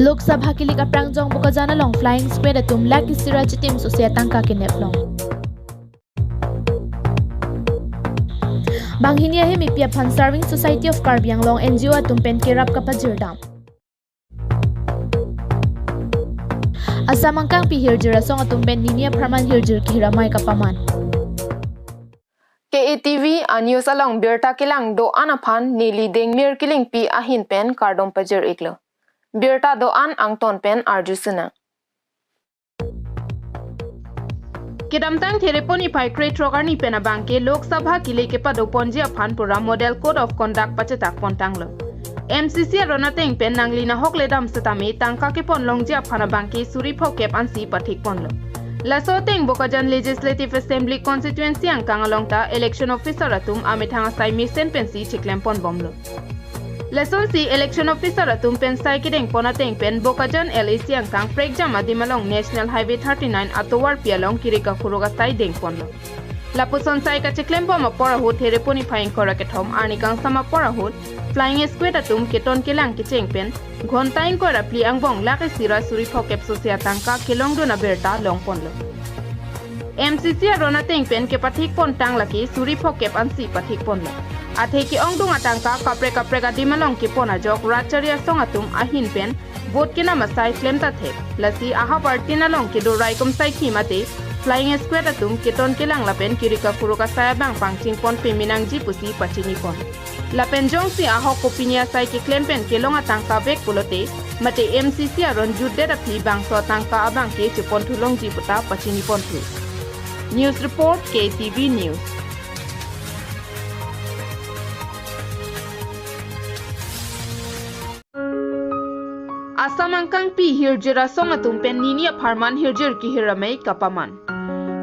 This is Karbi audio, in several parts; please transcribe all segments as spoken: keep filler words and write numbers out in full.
Lok Sabha kilik aphrang jong Bokajan along Flying Squad atum lakh isi ra chitim sose atangka kenep long. Banghini ahemepik aphan Serving Society of Karbi Anglong, N G O atum pen kerap kapajirdam. Assam angkangpi hirjir asong atum pen nini apharman hirjir kehir amei kapaman. K A T V a news along birta kelang do-an aphan neli Dengmir Killingpi ahin pen kardom pajir-iklo. Birta do-an angton pen arju sinang. Kedamtang Therepon niphai krethrok arni pen abangke Lok Sabha kilik kepadoponji aphan pura Model Code of Conduct pachetak pontanglo. M C C aron ateng pen nangli nahok ledam setame tangka kepon longji aphan abangke suri phokep ansi pathik ponlo. Laso ateng Bokajan Legislative Assembly Constituency angkang along ta election officer atum amethang asai mesen pensi chiklem ponbomlo. Lasonsi election officer atum pen sai kedeng pon ateng pen Bokajan L A C angkang prekjam adim along National Highway thirty-nine atovarpi along kiri kakhuruk asai deng ponlo. Lapuson sai kachiklem bom apor ahut Therepon niphai ingkoi ra kethom arni kangsam apor ahut Flying Squad atum keton kelang kecheng pen ghonta ingkoi ra phli angbong lakh isi ra suri phokep sose atangka kelongdun abirta long ponlo. M C C aron ateng pen kepathik pontang lake suri phokep ansi pathik ponlo. Athe ke-ongdung atangka kaprek kaprek adim along kepon ajok rat chari asong atum ahin pen vote kenam asai klemta thek. Lasi ahap artin along kedo raikom saikhi mate Flying Squad atum keton kelang lapen kiri kakhuruk asai abang pangching pon peme nangji pusi pachini pon. Lapen jongsi ahok kopine asai keklem pen kelong atangka vek pulote, mate M C C aron jutdet aphi bangso atangka abangke chepon thu longji puta pachini pon thu. News report, K T V News. Assam angkangpi hirjir asong atum pen nini apharman hirjir kehir amei kapaman.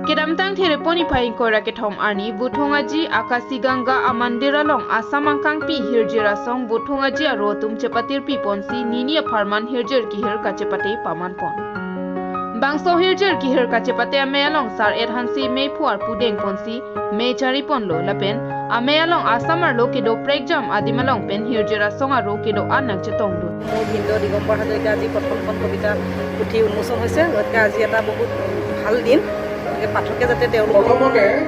Kedamtang Therepon niphai ingkoi ra kethom arni Buthong Aji Akashi Ganga Amandir along Assam angkangpi hirjir asong Buthong Aji aro atum chepatirpi ponsi nini apharman hirjir kehir kachepate paman pon. Bangso hirjir kehir kachepate amei along Sar Ed Hanse meiphu arpu deng ponsi mei chari ponlo lapen amei along Assam arlo kedo prekjam adim along pen hirjir asong aro kedo-an nangchetongdun. মোৰ ভিনদেউ দিগম্বৰ হাজৰিকা আজি প্ৰথমখন কবিতা পুথি উন্মোচন হৈছে, গতিকে আজি এটা বহুত ভাল দিন। গতিকে পাঠকে যাতে তেওঁলোকৰ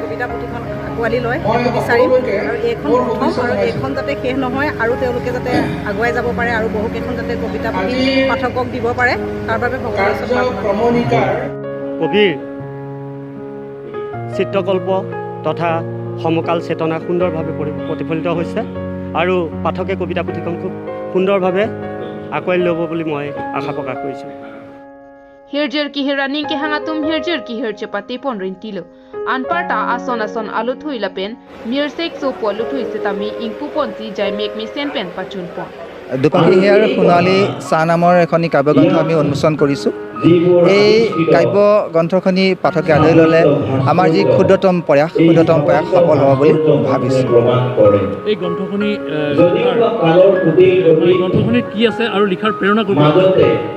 কবিতা পুথিখন আঁকোৱালি লয়, সেইটো বিচাৰিম। আৰু এইখন প্ৰথম, আৰু এইখন যাতে শেষ নহয়, আৰু তেওঁলোকে যাতে আগুৱাই যাব পাৰে আৰু বহুকেইখন যাতে কবিতা পুথি পাঠকক দিব পাৰে, তাৰ বাবে ভগৱানৰ ওচৰত প্ৰাৰ্থনা কৰিম। কবিৰ চিত্ৰকল্প তথা সমকাল চেতনা সুন্দৰভাৱে পৰি-, প্ৰতিফলিত হৈছে আৰু পাঠকে কবিতা পুথিখন খুব সুন্দৰভাৱে আঁকোৱালি ল'ব বুলি মই আশা প্ৰকাশ কৰিছোঁ। Hirjir kehir aning kehang atum hirjir kehir chepate pon rintilo. Anparta ason ason aluthui lapen mirsek sopo aluthui setame ingpu ponsi jaimek mesen pen pachun pon. দুপাখি হিয়াৰ সোণালী ছাঁ নামৰ এখনি কাব্যগ্ৰন্থ আমি উন্মোচন কৰিছোঁ। এই কাব্য গ্ৰন্থখনি পাঠকে আদৰি ল'লে আমাৰ যি ক্ষুদ্ৰতম প্ৰয়াস, ক্ষুদ্ৰতম প্ৰয়াস সফল হ'ব বুলি ভাবিছোঁ। এই গ্ৰন্থখনি, এ, লিখাৰ, এই গ্ৰন্থখনিত কি আছে আৰু লিখাৰ প্ৰেৰণা ক'ৰ পৰা?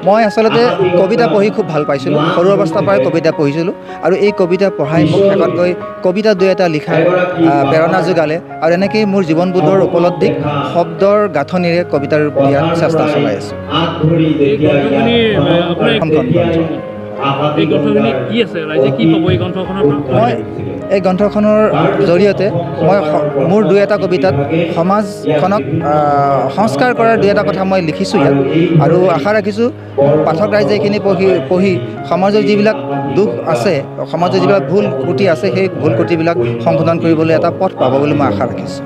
মই আচলতে কবিতা পঢ়ি খুব ভাল পাইছিলোঁ। সৰু অৱস্থাৰ পৰাই কবিতা পঢ়িছিলোঁ আৰু এই কবিতা পঢ়াই মোক শেষত গৈ কবিতা দুই এটা লিখাৰ, আহ, প্ৰেৰণা যোগালে। আৰু এনেকেই মোৰ জীৱনবোধৰ উপলব্ধিক শব্দৰ গাঁথনিৰে কবিতাৰ ৰূপ দিয়াৰ চেষ্টা চলাই আছোঁ। এই গ্ৰন্থখনি, এ, আপোনাৰ প্ৰথমখন গ্ৰন্থ। এই গ্ৰন্থখনি কি আছে? ৰাইজে কি পাব এই গ্ৰন্থখনৰ পৰা? মই এই গ্ৰন্থখনৰ জৰিয়তে মই স-, মোৰ দুই এটা কবিতাত সমাজখনক, আহ, সংস্কাৰ কৰাৰ দুই এটা কথা মই লিখিছোঁ ইয়াত। আৰু আশা ৰাখিছোঁ পাঠক ৰাইজে এইখিনি পঢ়ি, পঢ়ি সমাজৰ যিবিলাক দুখ আছে, সমাজৰ যিবিলাক ভুল ত্ৰুটি আছে, সেই ভুল ত্ৰুটিবিলাক সংশোধন কৰিবলৈ এটা পথ পাব বুলি মই আশা ৰাখিছোঁ।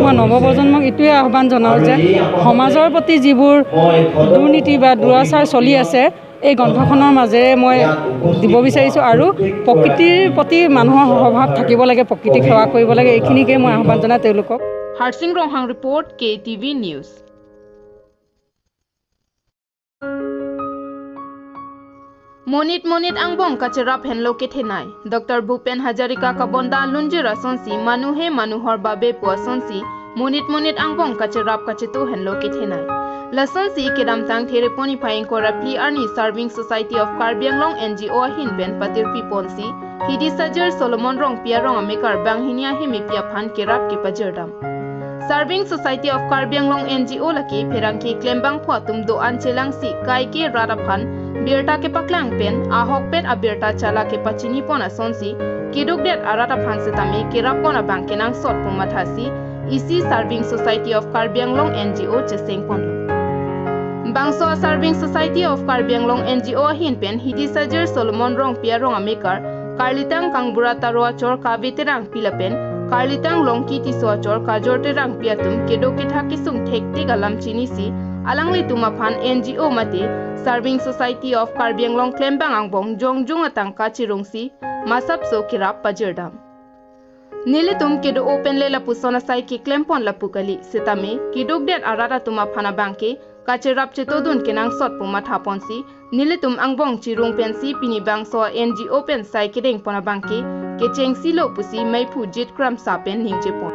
মই নৱপ্ৰজন্মক এইটোৱে আহ্বান জনাওঁ যে সমাজৰ প্ৰতি যিবোৰ দুৰ্নীতি বা দুৰাচাৰ চলি আছে, এই গ্ৰন্থখনৰ মাজেৰে মই দিব বিচাৰিছোঁ। আৰু প্ৰকৃতিৰ প্ৰতি মানুহৰ সহভাৱ থাকিব লাগে, প্ৰকৃতিক সেৱা কৰিব লাগে, এইখিনিকে মই আহ্বান জনাওঁ তেওঁলোকক। Harsing Ronghang report, K T V News. Monit monit angbong kacherap henlo kethenei. Doctor Bhupen Hazarika kabonda lunjir asonsi Manu He Manu Hor Baabe pu asonsi monit monit angbong kacherap kachetu henlo kethenei. Lasonsi kedamtang Therepon niphai ingkoi ra phli arni Serving Society of Karbi Anglong, N G O ahin pen patirpi ponsi Hidi Sajir Solomon Rongpi arong amekar banghini ahemepi aphan kerap kepajirdam. Serving Society of Karbi Anglong N G O lake pherangke klembangphu atum do-an chelangsi kaike rat aphan birta kepaklang pen ahokpet abirta chala kepachinipon asonsi kedukdet arat aphan setame kerappon abang kenangsot pu mathasi isi Serving Society of Karbi Anglong N G O chesengponlo. Bangso a Serving Society of Karbi Anglong N G O ahin pen Hidi Sajir Solomon Rongpi arong amekar, Karlitang Kangbura Taro achor Kave Terangpi lapen Karlitang Longki Tisso achor Kajor Terangpi atum kedo kethak kesung thektik alam chinisi alanglitum aphan N G O mate Serving Society of Karbi Anglong klembang angbong jongjong atangka chirungsi masapso kerap pajirdam. Nelitum kedo-o pen le lapuson asai keklempon lapu kali, setame kedukdet arat atum aphan abangke kacherap chetodun kenangsot pu mathaponsi nelitum angbong chirung pensi pini bangso N G O pen sai kedengpon abangke kechengsilo pusi maiphu Jit Kramsa pen ningjepon.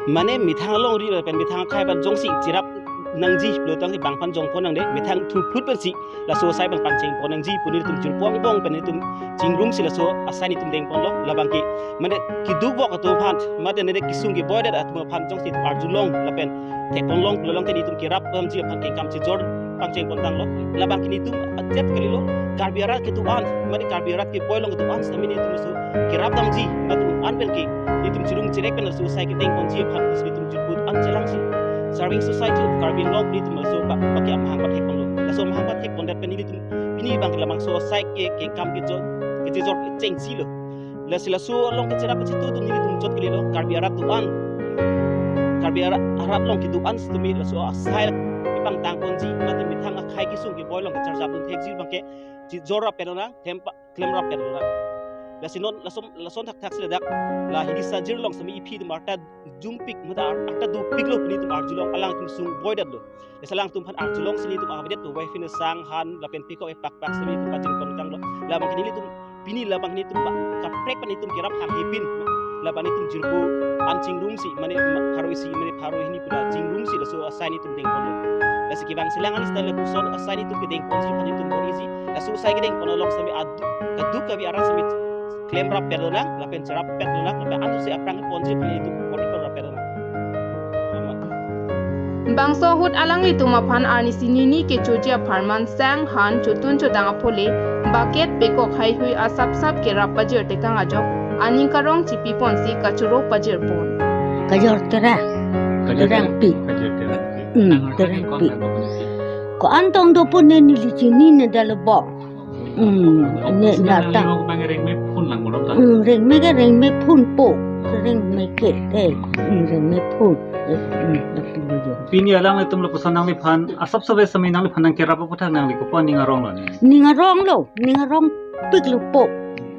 Mane methang alongri lapen methang akhei aphan jongsi cherap nangji pulo tangte bang aphan jongpon nangde, methang thurphut pensi laso asai abang pangchengpon nangji pu nelitum jirpo angbong pen nelitum chingrumsi laso asai nelitum dengponlo. Labangke mane keduk vok atum aphan mate nede kesung keboidet atum aphan jongsi arjulong lapen thekponlong pulo tangte nelitum kerap damji aphan kengkam chejor pangchengpon tanglo. Labangke nelitum ajet kalilo, Karbi arat kedo-an mate Karbi arat keboi along kedo-an setame nelitum laso kerap damji mate an penke nelitum chirung cherek pen laso asai kedengponji aphan nelitum jirpo an chelangsi Serving Society of Karbi Anglong nelitum laso pa pake amahang pathekponlo. Laso amahang pathekpondet pen nelitum pini abangke labangso asai ke kengkam kejor kejejor kechengsilo. Lasi laso along kecherap kachetodun nelitum chot kalilo, Karbi arat do-an, Karbi arat, arat along kedo-an setame laso asai kepangtangponji mate methang akhei kesung keboi along kecharjapdun thekji abangke chejor rap pen lonang, klempa klemrap pen lonang. Lasi non lason lason thakthak si ladak la Hidi Sajir along setame iphi atum arta jumpik mate ar- arta dopiklo pu nelitum arjulong, alangtum sung boidetlo. Lasi alangtum aphan arjulongsi nelitum avedetlo, wai phin sang han lapen pekok epakpak setame nelitum pajirpon tanglo. Labangke nelitum pini labang nelitum ba kaprek pen nelitum kerap hanghe pin. Labang nelitum jirpo an chingrumsi mane ma- pharo isi mane pharo hini pu ta chingrumsi laso asai nelitum dengponlo. Lasi kevang selang alis ta lapuson asai nelitum kedengponji aphan nelitum bor-iji. Laso asai kedengpon along setame adu- kaduk kavi arat setame klemrap pen lonang lapen cherap pen lonang lapen ansi aphrang ponji aphan nelitum bor-iponrap pen lonang. Amat. Bangso ahut alanglitum aphan arnisi nini kechoji apharman sang han chotun chodang aphole bucket pekok haihui asapsap kerap pajir tekang ajok aning karong chipiponsi kachoro pajirpon. Kajor Terang. Kajor Terang. Terangpi. Kajor Terangpi. Hmm, Terangpi. Ko-an tong dopo ne neli chinine dalo bong. Hmm, ne datang. Rengme phun lang bolam ta. Hmm, rengme ke rengme phunpo. Rengme ke, eh, hmm, rengme phun. Eh, hmm, lapu lo jo. Pini alanglitum lapuson nangliphan asapsap setame nangliphan nangkerap aputhak nangli kopi aning aronglo ne? Ning aronglo, ning arongpiklo po.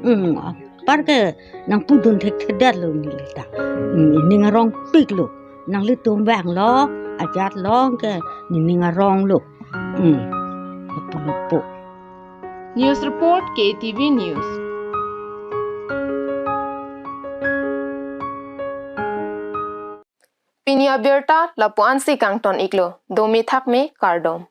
Hmm, apar ke nangpudun thekthedetlo neli ta. Hmm, ning arongpiklo. Nanglitum vanglo, ajat long ke ne ning aronglo. Hmm, lapu lo po. News report, K T V News. Pini abirta lapu-ansi kangton iklo, dome thakme kardom.